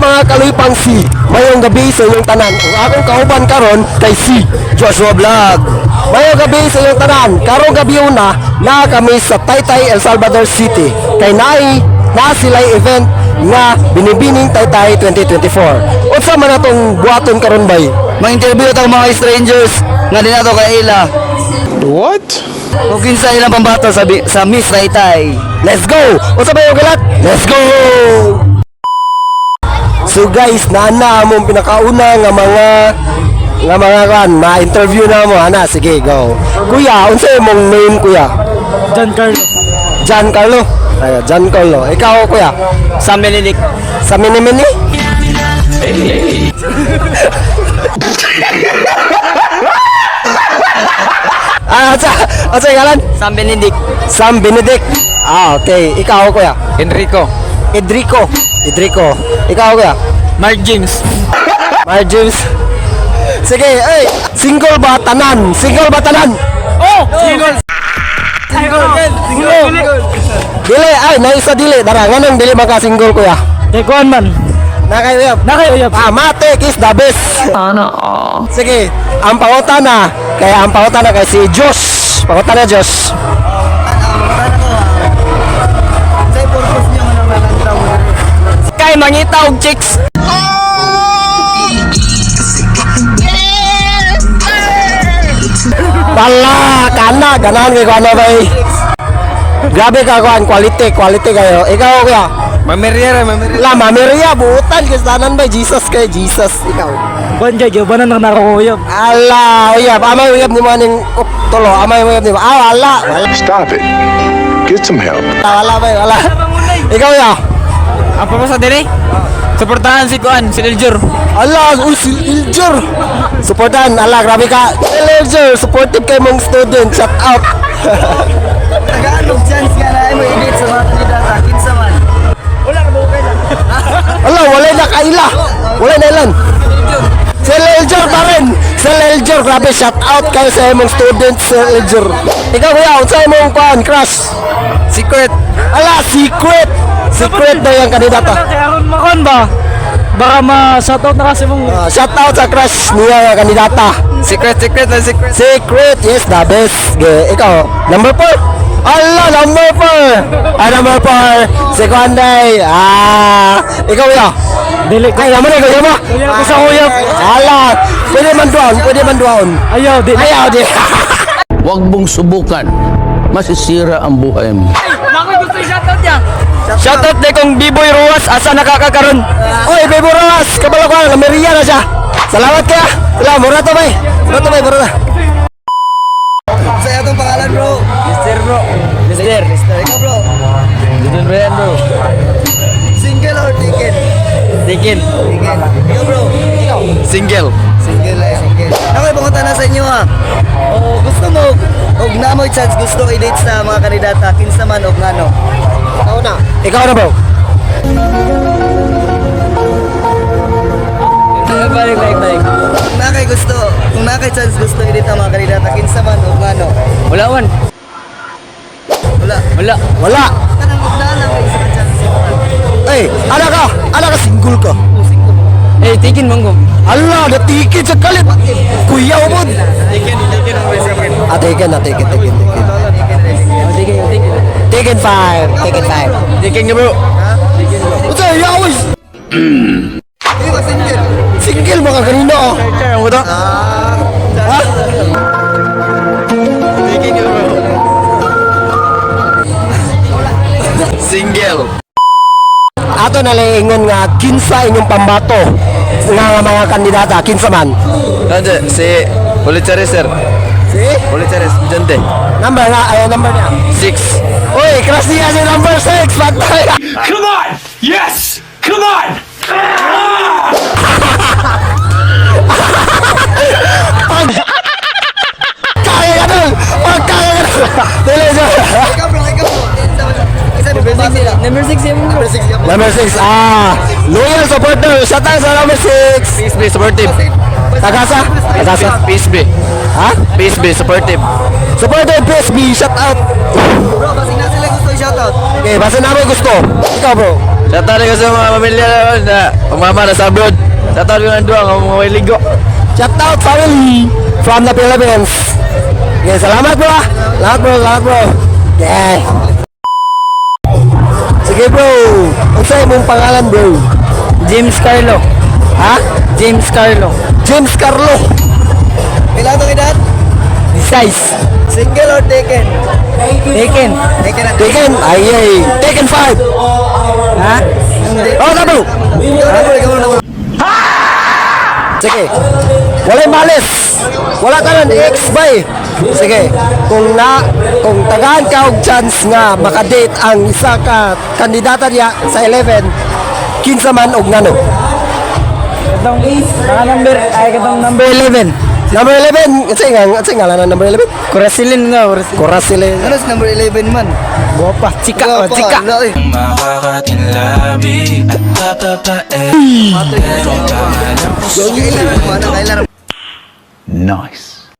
Mga kaluypang si, mayong gabi sa inyong tanan. Ug akong kauban karon kay si Joshua Vlog. Mayong gabi sa inyong tanan. Karong gabi una na kami sa Taytay, El Salvador City. Kay naay na sila'y event nga Binibining Taytay 2024. Unsa man atong buhaton karon, bay? Mang-interview tag mga strangers nga di nato kaila. What? Kung kinsa ilang pambato sa Miss Taytay. Let's go! Unsa ba yung galat? Let's go! So guys, naa among pinakauna nga mga kan, ma-interview na mo ana. Sige, go. Kuya, unsa imong name, kuya? John Carlo. John Carlo. Ay, John Carlo. Ikaw, kuya? Sam Benedict. Sa mini mini? Ah, asa ngalan? Sam Benedict. Sam Benedict. Ah, okay. Ikaw, kuya? Enrico. Edrico. Edrico. Ikaw, kuya? Mark James. Mark James. Sige, ay, single ba tanan? Single ba tanan? Oh! Single! Single! Single! Dili, ay, naisa dili. Dara, nganong dili maka single, kuya? Kay kuan man. Nakayuyab. Nakayuyab. Ah, matik is the best. Sana all. Sige, ang pangutana, kaya ang pangutana kay si Josh. Pangutana, Josh. Sa purpose niyo nga naman mo. Kay mangita og chicks. Bala, kana, ganahan kay kuana bay. Grabe ka kuan, quality, quality kayo. Ikaw, kuya? Mamerya ra, mamerya. La, Mameria, buutan kay bay, Jesus kay Jesus ikaw. Kuan kay giubanan na nako uyab. Ala, uyab, amay uyab ni mo aning up, tulo, amay uyab ni mo. Ah, wala, wala. Stop it. Get some help. Wala bay, wala. Ikaw, ya. Ang purpose sa diri? Suportahan si kuan, si Liljur. Ala, uy, si Iljur. Supportan, ala, grabe ka. Iljur, supportive kay mong student. Shout out. Tagalog chance nga na mo edit sa mga kandidata kinsa man. Ala, wala na kaila. Wala na ilan. Si Iljur pa rin. Si Iljur, grabe, shout out kayo sa imong student, si Iljur. Ikaw, kuya, unsa imong kuan, crush? Secret. Ala, secret. Secret daw yung kandidata. Kay aron makon ba? Baka ma-shoutout na kasi mong Ah, shout out sa crush niya nga kandidata. Secret, secret, na secret. Secret, yes, the best. Ge, ikaw, number 4. Allah, number 4. Ah, number 4. Si Kwanday. Ah, ikaw ya. dili. Ay, naman ikaw, yama. Kuya ko sa uyab. Ala, pwede man doon, pwede man doon. Ayaw di. Ayaw, di. Huwag mong subukan. Masisira ang buhay mo. Nako gusto i-shoutout niya. Shoutout ni kong B-Boy Ruas asa nakakakaron. Oy, Bebo Rojas, kabalo ko, Ameria na siya. Salamat kaya. Salamat, mura to, bay. Mura to, bay, mura to. Sa atong pangalan, bro? Mister bro. Mister. Mister, ikaw, bro. Dito ba bro? Single or taken? Tikin. Taken. Ikaw, bro. Ikaw. Single. Single ay single. Ako ipangutan na sa inyo ha. O gusto mo og na mo chance gusto i-date sa mga kandidata kinsa man og ngano. Ikaw na. Ikaw na, bro. Balik, balik, balik. Kung na kay gusto, kung na kay chance gusto i-date ang mga kandidata kinsa man og ngano. Wala man. Wala. Wala. Wala. Kanang og naa lang kay isa ka chance. Eh, ala ka. Ala ka, single ka. Eh, tikin manggo. Ala, natikid sa kalit. Kuya, umod. Tikin, tikin ang best. Ah, taken na, taken, taken, taken. Tikin, tikin. Taken five, taken five. Tikin nga bro. What's up, yawis? Di ba single? Single mga kanina, oh. Ang buto. Ha? Tikin nga bro. Single. Ato na ingon nga kinsa inyong pambato nga mga kandidata, kinsa man. Nandiyan, si Polichares, sir. Si? Polichares, Jante. Number nga, ay number niya. 6. Uy, crush niya si number 6, patay. Come on! Yes! Come on! Kaya ka dun! Pag kaya ka dun! Dili siya. Ikaw, bro, ikaw, bro. Kinsa man? Kinsa mo sila? Number 6 yung bro. Number 6 yapon. Number 6, ah, loyal supporter. Shout out sa number 6. PSB, supportive. Tagasa? Tagasa? PSB. Ha? PSB, supportive. Supporter PSB, shout out. Bro, basing na sila gusto i-shoutout. Okay, basta namin gusto. Ikaw, bro. Shoutout ko sa mga pamilya na na ang mama na sa abroad. Shoutout ko ng duwa ang mga way ligo. Shout out family from the Philippines. Okay, salamat bro. Ah. Salamat bro, salamat bro. Yeah. Sige bro, unsa imong pangalan bro? James Carlo. Ha? James Carlo. James Carlo. Pila itong edad? Size. Single or taken? Taken. Taken na. Taken, ay ay, taken five. Ha? Oh, na bro. Ikaw na bro, ikaw na bro. Sige. Walay malis. Wala ka nun, ex bay. Sige. Kung tagaan ka og chance nga makadate ang isa ka kandidata niya sa 11, kinsa man og ngano. Katong, mga number, ay katong number 11. Number 11, unsay ngalan ng number 11? Corasilin nga, Corasilin. Corasilin. Ano sa number 11 man? Guwapa. Chika, oh, Guwapa, chika. wala, eh. Makakatinlabi at papapae. Kailan mo, ano, kailan mo. Nice.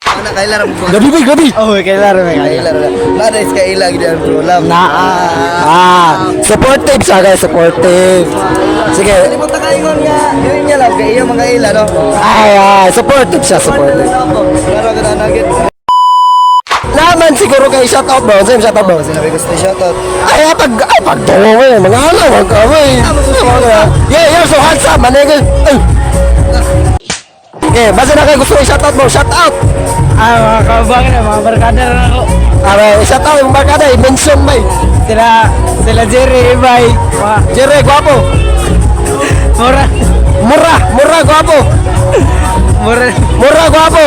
Ano, kailan mo. Gabi bay, gabi. Oh, kailan rin. Kailan mo. Nada is kailan gid bro. Love. Na, Ah, supportive siya guys, supportive. Sige. Kalimutan ka ingon nga. Yun niya lang kay iya mga ila no. Ay, ay, supportive siya, supportive. Klaro ka na nagit. Naman siguro kay shout out bro, same shout out bro. Sinabi ko sa shoutout. Ay, ah, pag, ay, pag tungo mo eh, mga ano, mga kamay. Yeah, you're so handsome, manigil. Ay. Okay, basta na kayo gusto ko shout out bro, shout out. Ah, mga kabang na, mga barkada na ako. Ah, shout out yung barkada, i-mention bay. Sila, sila Jerry, Ibay. Mga, Jerry, guwapo. mura, Mura, mura, guwapo. Mura. Mura, guwapo.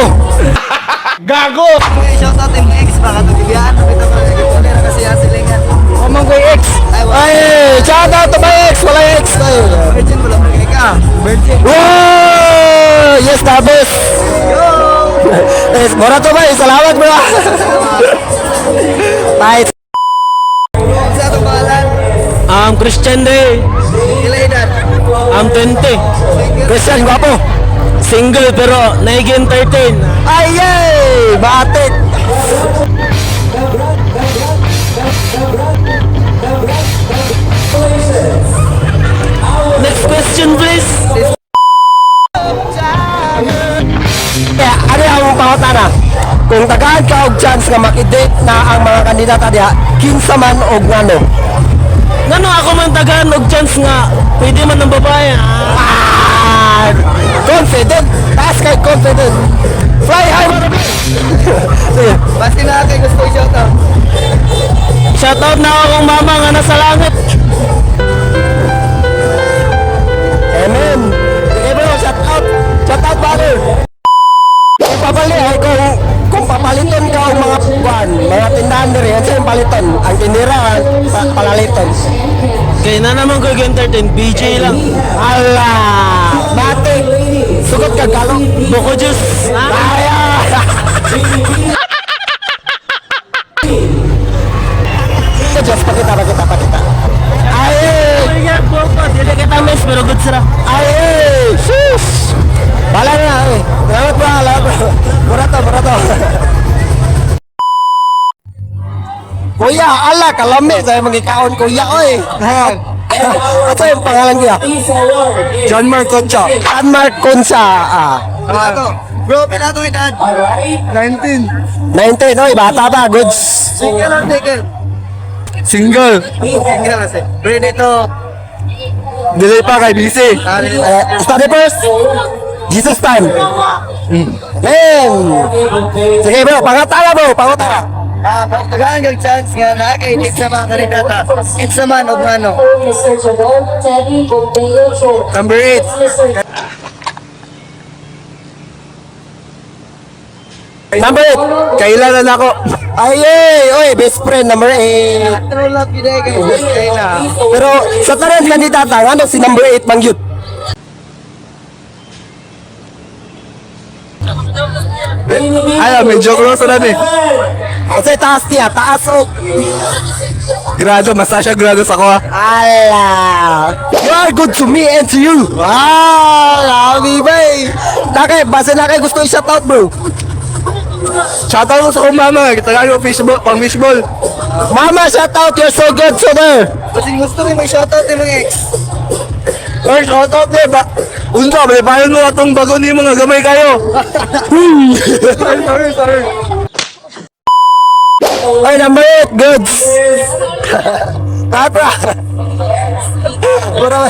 Okay, shoutout yung ex ba katong gibiyaan kita pa nagpulira kasi ang silingan. Kumang ko'y ex. Ay, wala. Ay, shout out to my ex, wala ex. Ay. Virgin wala pa kay ka. Virgin. Wow! Yes, the best. Go! Yes, mura to bay, salamat bro. Bye. Sa atong pangalan, Christian Day. ila edad. I'm 20. Christian, guwapo. Single pero naigin 13. Ay, ay! Batik! Next question please. Kaya, ano ang pangutana? Kung tagaan ka og chance nga makidate na ang mga kandidata diha, kinsa man og ngano? Ngano ako man tagaan og chance nga pwede man ng babae. Ah. Ah! Confident! Taas kay confident! Fly high mga gabi! Sige. Basta na kay gusto i-shoutout. Shoutout na akong mama nga nasa langit. Amen! Sige bro, shout out! Shout out brother! Kung papali, ay kung papaliton ka og mga kuan, mga tindahan diri, ano yung paliton? Ang tindira, palaliton. Kaya na naman ko yung 13, BJ lang. Ala! Batik! Sugot ka galo! Boko juice. Kaya! Just pakita, pakita, pakita. Ay! Dili kita miss pero good sira. Ay! Sus! Bala na eh. Salamat bro, salamat bro. Mura to, mura to. Kuya, ala, kalami sa mga kuya, oy. Ano yung pangalan kuya? John Mark Concha. John Mark Concha. Ah. Pila to. Bro, pila tong edad. 19. 19, oy, bata pa, goods. Single or taken? Single. Single kasi. Ready to. Dili pa kay busy. Study first. Jesus time. Man. Sige bro, pangatala bro, pangatala. Ah, pagtagaan kag chance nga na kay sa mga kandidata. Kinsa man og ngano. Mr. Jerome Teddy Bombeo Chor. Number 8. Mr. Number 8. Kailan na ako. Ay, ay, oy, best friend number 8. True love yun eh kay kay na. Pero sa tanan kandidata, ano si number 8 mang yun? Ay, medyo close na ni. Kasi taas niya, taas o. Grado, masasya grado sa ko. Ah. Ala! You are good to me and to you. Ah, grabe ba eh. Nakay, basta nakay gusto i-shout out bro. Shoutout ko sa kong mama. Tagalog Facebook, pang baseball. Mama, shout out. You're so good, so there. Kasi gusto rin may shoutout yung mga ex. Ay, shoutout eh. Ba Unsa, may bayan mo atong bago ni mga gamay kayo. Sorry, sorry, sorry. Ay, number 8, goods. Kapra. Mura.